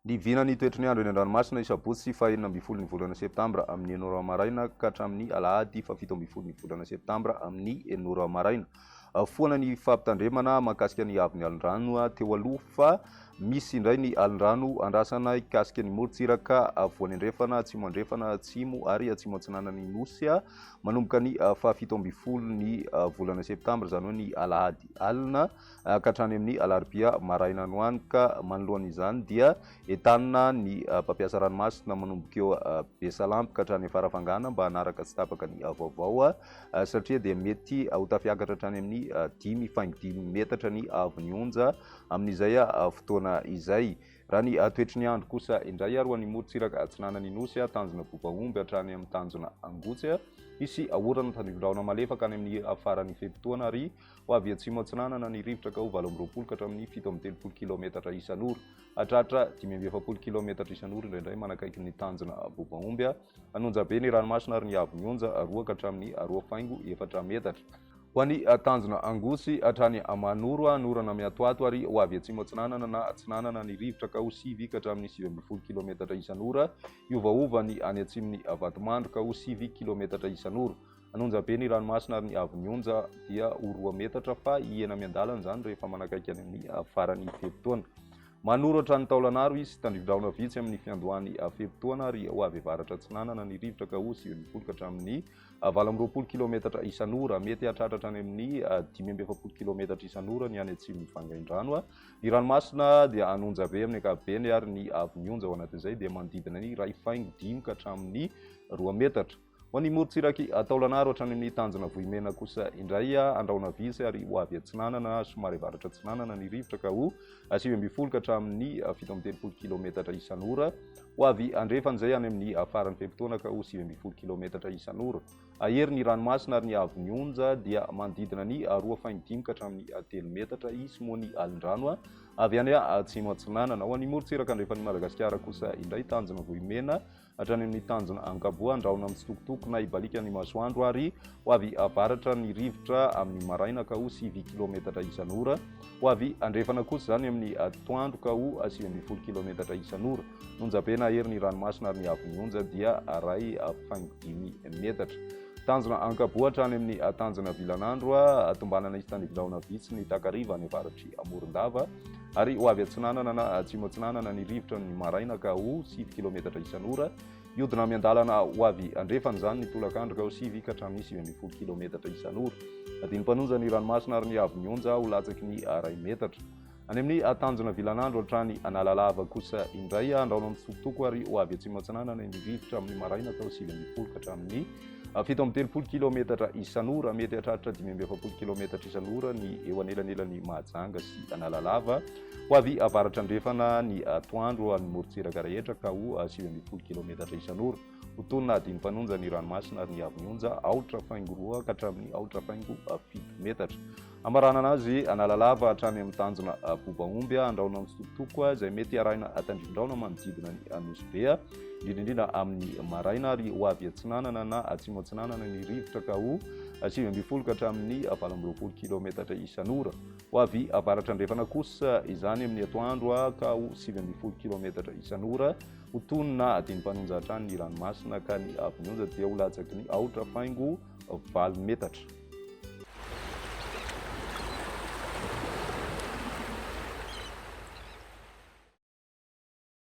Ny vinan'ny toetry ny andro eny an-dranomasina ny sabotsy faha 16 ny volana septambra amin'ny enina ora maraina ka hatramin'ny alahady faha 17 ny volana septambra amin'ny enina ora maraina. Foana ny fampitandremana mahakasika ny haavon'ny alin-drano teo aloha fa misy indray ny alin-drano andrasana hikasika ny morontsiraka afovoany andrefana, atsimo andrefana, atsimo ary atsimo atsinanan'ny Nosy manomboka ny faha 17 ny volana septambra, izany hoe ny alahady alina ka hatrany amin'ny alarobia maraina any ho any ka manoloana izany dia entanina ny mpampiasa ranomasina manomboka eo Besalampy ka hatrany Farafangana mba hanaraka tsy tapaka ny vaovao satria dia mety ho tafiakatra hatrany amin'ny 5,5 metatra ny haavon'ny onja amin'izay fotoana izay. Raha ny toetry ny andro kosa indray ary ho an'ny morontsiraka atsinanan'ny Nosy, tanjona Bobaomby hatrany amin'ny tanjona Angotsy, hisy orana tandrifin-drahona malefaka any amin'ny faran'ny fe-potoana ary ho avy atsimo atsinanana ny rivotra ka ho 28 ka hatramin'ny 37 kilaometatra isan'ora. Hatratra 45 kilaometatra isan'ora indraindray manakaiky ny tanjona Bobaomby. An'Onjabe ny ranomasina ary ny haavon'ny onja 2 ka hatramin'ny 2,4 metatra. Ho an'ny tanjona Angosy hatrany Manoro, anorana miatoato ary ho avy atsimo atsinanana na atsinanana ny rivotra ka ho 9 ka hatramin'ny 19 kilaometatra isan'ora. Hiovaova ny any atsimon'i Vatomandry ka ho 9 kilaometatra isan'ora. An'Onjabe ny ranomasina ary ny haavon'ny onja dia ho 2 metatra fa hihena miandalana izany rehefa manakaiky any amin'ny faran'ny fe-potoana. Manoro hatrany Taolagnaro izy, tandrifindrahona vitsy amin'ny fiandohan'ny fe-potoana ary ho avy avaratra atsinanana ny rivotra ka ho 19 ka hatramin'ny 28 kilaometatra isan'ora. Mety hahatratra hatrany amin'ny 45 kilaometatra isan'ora ny any atsimon'i Vangaindrano. Ny ranomasina dia an'Onjabe amin'ny ankapobeny ary ny haavon'ny onja ao anatin'izay dia manodidina ny 1,5 ka hatramin'ny 2 metatra. Ho an'ny morontsirak'i Taolagnaro hatrany amin'ny tanjona Vohimena kosa indray, andrahona vitsy ary ho avy atsinanana somary avaratra atsinanana ny rivotra ka ho 19 ka hatramin'ny 37 kilaometatra isan'ora. Ho avy andrefana izay any amin'ny faran'ny fe-potoana ka ho 19 kilaometatra isan'ora. Hahery ny ranomasina ary ny haavon'ny onja dia manodidina ny 2,5 ka hatramin'ny 3 metatra. Hisy moa ny alin-drano avy any atsimo atsinanana. Ho an'ny morontsiraka andrefan'i Madagasikara kosa indray, tanjona Vohimena, Hatrany amin'ny tanjona Ankaboa, andrahona mitsitokotoko na hibaliaka ny masoandro ary ho avy avaratra ny rivotra amin'ny maraina ka ho 9 kilaometatra isan'ora. Ho avy andrefana kosa izany amin'ny atoandro ka ho 19 kilaometatra isan'ora. Ny onjabe na hery ny ranomasina ary ny haavon'ny onja dia 1,5 metatra. Tanjona Ankaboa hatrany amin'ny tanjona Vilanandro, tombanana hisy tandrifindrahona vitsy ny takariva any avaratr'i Morondava. Ary ho avy atsinanana na atsimo atsinanana ny rivotra ny maraina ka ho 9 kilaometatra isan'ora. Hiodina miandalana ho avy andrefana izany ny tolakandro ka ho 9 ka hatramin'ny 19 kilaometatra isan'ora. Adin'ny-mpanonja ny ranomasina ary ny haavon'ny onja ho latsaky ny iray metatra. Any amin'ny tanjona Vilanandro hatrany Analalava kosa indray, andraona mitsitokotoko ary ho avy atsimo atsinanana ny rivotra amin'ny maraina ka ho 19 ka hatramin'ny 37 kilaometatra isan'ora, mety hahatratra 45 kilaometatra isan'ora ny eo anelanelan'i Mahajanga sy Analalava. Ho avy avaratra andrefana ny atoandro amin'ny morontsiraka rehetra ka ho 19 kilaometatra isan'ora. Ho tonina adin'ny mpanonja ny ranomasina ary ny haavon'ny onja 0,2 ka hatramin'ny 0,7 metatra. Hamaranana azy, Analalava hatrany amin'ny tanjona Bobaomby, Andraona mitsitokotoko izay mety arahina tandrifindraona manodidina ny Nosy Be, indrindra indrindra amin'ny maraina ary ho avy atsinanana na atsimo atsinanana ny rivotra ka ho 19 ka hatramin'ny 28 kilaometatra isan'ora. Ho avy avaratra andrefana kosa izany amin'ny atoandro ka ho 19 kilaometatra isan'ora. Ho tony na adin'ny-mpanonja hatrany ny ranomasina ka ny haavon'ny onja dia ho latsaky ny 0,8 metatra.